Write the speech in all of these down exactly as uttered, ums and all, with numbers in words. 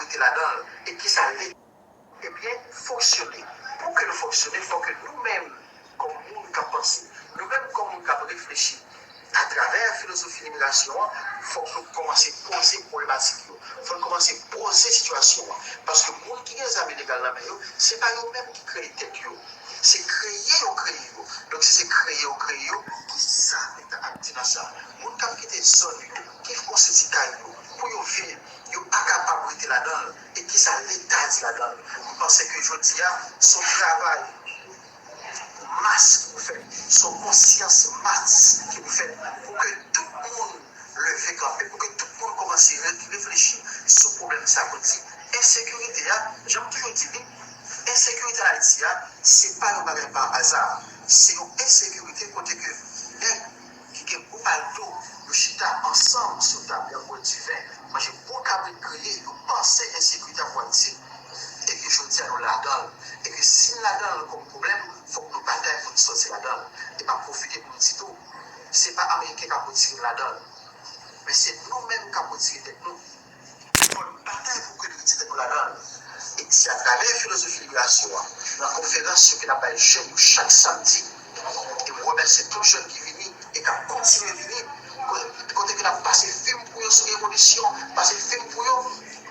rete ladan l? E kisa Leta, ebyen, fonksyone. Pou ke nou fonksyone, fò ke nou menm, kòm moun k ap panse, nou menm, kòm moun k ap reflechi, atravè filozofi liberasyon an, fòk nou kòmanse poze pwoblematik yo. Fòk nou kòmanse poze sitiyasyon an. Paske moun ki gen zam ilegal nan men yo, se pa yo menm ki kreye tèt yo. Se kreye yo kreye yo. Donk, si se kreye yo kreye yo, kisa Leta ap di nan sa? Moun k ap kite zòn yo, ki konstitye kay yo, pou yo viv, yo pa kapab rete ladan l. E kisa Leta di ladan l? M panse ke jodi a, se yon travay mas ki pou fèt, se yon konsyans mas ki pou fèt, pou ke tout moun leve kanpe, pou ke tout moun kòmanse re-, reflechi sou pwoblèm sa pou di ensekirite a, jan m toujou di li, ensekirite an Ayiti a, se pa yon bagay pa aza. Se yon ensekirite kote ke nèg ki gen gwo palto, yo chita ansanm sou tab, y ap bwè diven, manje bon kabrit griye, yo panse ensekirite ap pwalize. E ke jodi a nou ladan l. E ke si n ladan l kòm pwoblèm, fòk nou batay pou n sòti ladan l. E m ap pwofite pou m di tou, se pa Ameriken k ap retire n ladan l. Men se nou menm k ap retire tèt nou. Fò n batay pou ke n retire tèt nou ladan l. E se atravè filozofi liberasyon an, nan konferans yo ke n ap bay jèn yo chak samdi. E m remèsye tout jèn ki vini e k ap kontinye vini. Kote, kote ke n ap pase fim pou yo sou revolisyon, pase fim pou yo,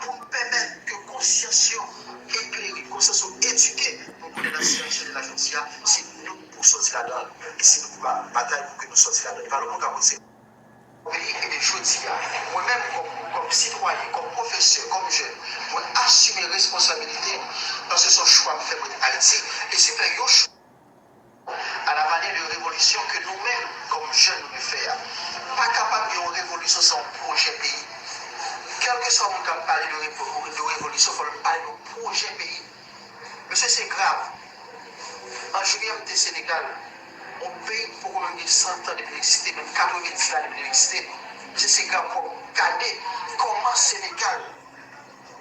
pou n pèmèt ke konsyans yo eklere, konsyans yo edike, pou konnen nan sitiyasyon de la jodi a, se nou pou sòti ladan l. E se nou pou ba-, batay pou ke nou sòti ladan l. E pa lòt moun k ap retire peyi, ebyen, jodi a, mwen menm kòm, kòm sitwayen, kòm pwofesè, kòm jèn, mwen asime responsabilite m, paske se yon chwa m fè pou Ayiti, e se fè yon chwa à la manière de révolution que nou menm, kòm jèn, nou dwe fè a. Pa kapab gen yon revolisyon san yon pwojè peyi. Kèlkeswa moun k ap pale de revo-, de revolisyon, fò l pale de yon pwojè peyi. Mesye, se grav. An jiyè, m te Senegal, yon peyi ki poko menm gen san tan depi l egziste, menm katrevenndis lane depi l egziste. Mesye, se grav pou w gade kòman Senegal,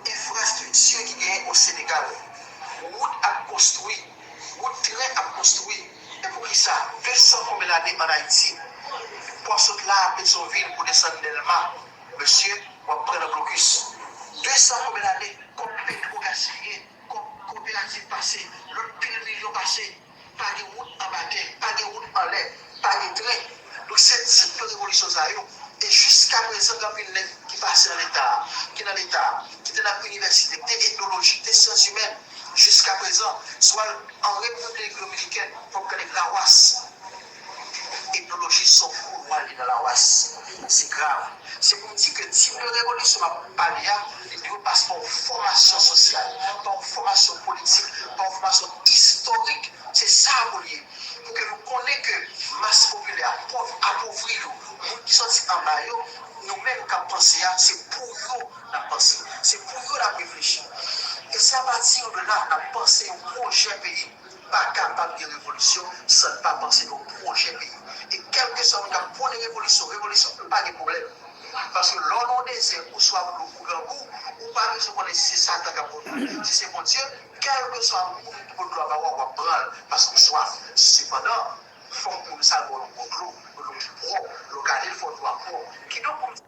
enfrastrikti ki genyen o Senegal, wout ap konstwi, wout tren ap konstwi. E poukisa? De san konbyen lane ann Ayiti, pou w ap sot la a Petyonvil pou desann Dèlma, mesye, w ap pran nan blokis. De san konbyen lane, kòb Petwo gaspiye, kòb koperativ pase, lòt pil milyon pase, pa gen wout anba tè, pa gen wout anlè, pa gen tren. Donk, se tip de revolisyon sa yo. E jiska prezan, gen anpil nèg ki pase nan Leta, ki nan Leta, ki te nan inivèsite, ki te etnoloji, ki te syans imèn. Jiska prezan, si w al an Repiblik Dominikèn, w ap gade Lawas. Etnoloji se yon koulwa li nan Lawas. Se grav. Se pou m di ke tip de revolisyon m ap pale a, li dwe pase pa yon fòmasyon sosyal, pa yon fòmasyon politik, pa yon fòmasyon istorik. Se sa pou l ye. Pou ke nou konnen ke mas popilè a, pòv, apovri yo, moun ki sòti anba yo, nou menm k ap panse a, se pou yo n ap panse. Se pou yo n ap reflechi. E se apati de la n ap panse yon pwojè peyi. Pa kapab gen revolisyon san n pa panse yon pwojè peyi. E kèlkeswa moun k ap pwone revolisyon, revolisyon pa gen pwoblèm. Paske lè w nan yon dezè, ou swa dlo, ou grangou, ou pa bezwen konnen si se Satan k ap ba w dlo, si se Bondye, kèlkeswa moun ki pot dlo a ba w, w ap pran l, paske w swaf. Sepandan, fòk moun sa ba w yon bon dlo, yon dlo ki pwòp. Lè w gade l, fòk dlo a pwòp. Kidonk, pou m di,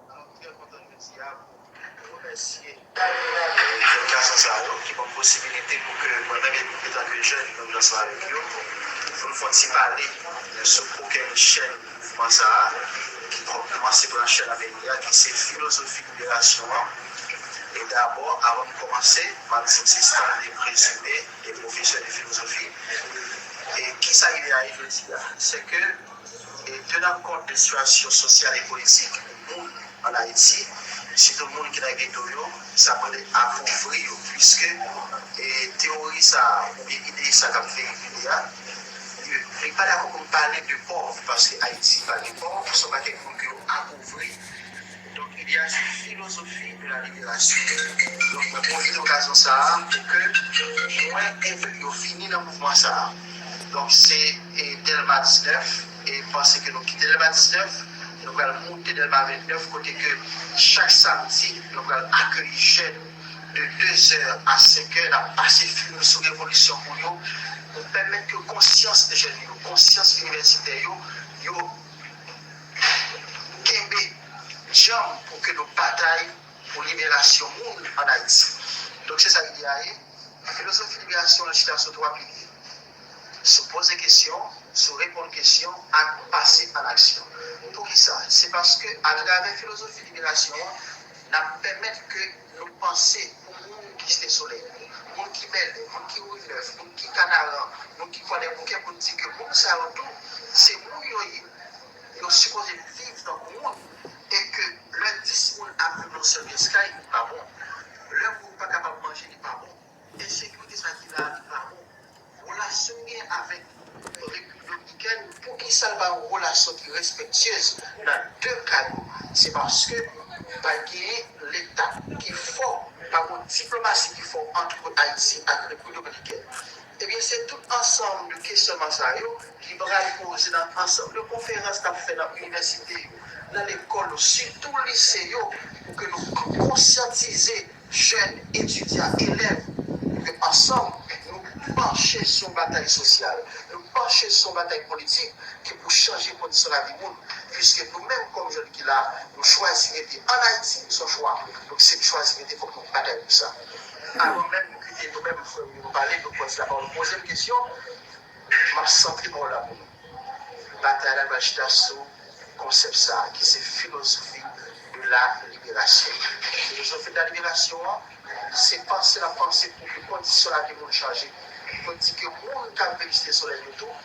Alò, m trè kontan jodi a pou remèsye jèn gason sa yo ki ban m posibilite pou ke mwen menm, etanke jèn, menm jan ansanm avèk yo, pou n fè yon ti pale sou kokenn chèn mouvman sa a, ki kò-, kòmanse pran chèn nan peyi a, ki se filozofi liberasyon an. E dabò, avan m kòmanse, m ap di m se Stanley Présumé, e pwofesè de filozofi. E kisa ki dèyè jodi a? Se ke e tenan kont de sitiyasyon sosyal e politik moun ann Ayiti, sitou moun ki nan geto yo, sa k rele apovri yo, piske, e, teyori sa a, oubyen ide sa k ap veyikile a, li, li pa dakò pou m pale de pòv, paske Ayiti pa gen pòv, se yon pakèt moun ke yo apovri. Donk, ide a se filozofi de la liberasyon. Donk, mwen pwofite okazyon sa a pou ke mwen envite yo vini nan mouvman sa a. Donk, se, e, Dèlma diznèf, e m panse ke nou kite Dèlma diznèf, nou pral moute Dèlma vennèf, kote ke chak samdi, nou pral akeyi jèn de de zè a senk è, n ap pase fim sou revolisyon pou yo. Pou pèmèt ke konsyans jèn yo, konsyans inivèsitè yo, yo kenbe djanm pou ke nou batay pou liberasyon moun ann Ayiti. Donk, se sa ide a ye. Filozofi liberasyon an chita sou twa pilye: sou poze kesyon, sou reponn kesyon, ak pase an aksyon. Poukisa? Se paske, atravè filozofi liberasyon an, n ap pèmèt ke nou panse pou moun ki Site Solèy yo, moun ki Bèlè, moun ki Ri Nèf, moun ki Kanaran, moun ki Kwadèboukè, pou n di ke moun sa yo tou, se moun yo ye. Yo sipoze viv tankou moun. E ke lè dis moun ap viv nan sèl pyès kay, li pa bon. Lè moun pa kapab manje, li pa bon. Ensekirite sa ki la a, li pa bon. Relasyon n gen avèk Repiblik Dominikèn, poukisa l pa yon relasyon ki respektyez nan de ka yo? Se paske pa genyen Leta ki fò, pa gen diplomasi ki fò ant Ayiti ak Repiblik Dominikèn. Ebyen, se tout ansanm de kesyònman sa yo ki pral poze nan ansanm de konferans n ap fè nan inivèsite yo, nan lekòl yo, sitou lise yo, pou ke nou konsyantize jèn, etidyan, elèv, pou ke ansanm, nou panche sou yon batay sosyal, nou panche sou yon batay politik ki pou chanje kondisyon lavi moun, piske nou menm, kòm jèn ki la, nou chwazi rete ann Ayiti, se yon chwa. Donk, si nou chwazi rete, fòk nou batay pou sa. Avan menm nou kite nou menm, frè m yo, nou pale, nou pran lapawòl, poze m kesyon, m ap santre pawòl la pou nou. Batay la pral chita sou konsèp sa a, ki se filozofi de la liberasyon. Filozofi de la liberasyon an, se panse n ap panse pou ke kondisyon lavi moun chanje. Pou n di ke moun k ap viv Site Solèy yo tou,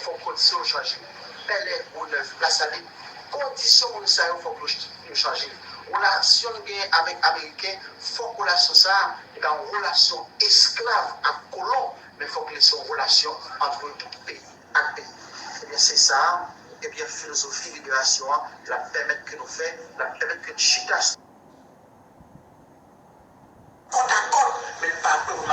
fòk kondisyon yo chanje. Bèlè, Ri Nèf, Lasalin, kondisyon moun sa yo fòk yo ch-, yo chanje. Relasyon n genyen avèk Ameriken, fòk relasyon sa a, li pa yon relasyon esklav ak kolon, men fòk li se yon relasyon ant de peyi ak peyi. Ebyen, se sa, ebyen, filozofi liberasyon an, l ap pèmèt ke nou fè, l ap pèmèt ke n chita sou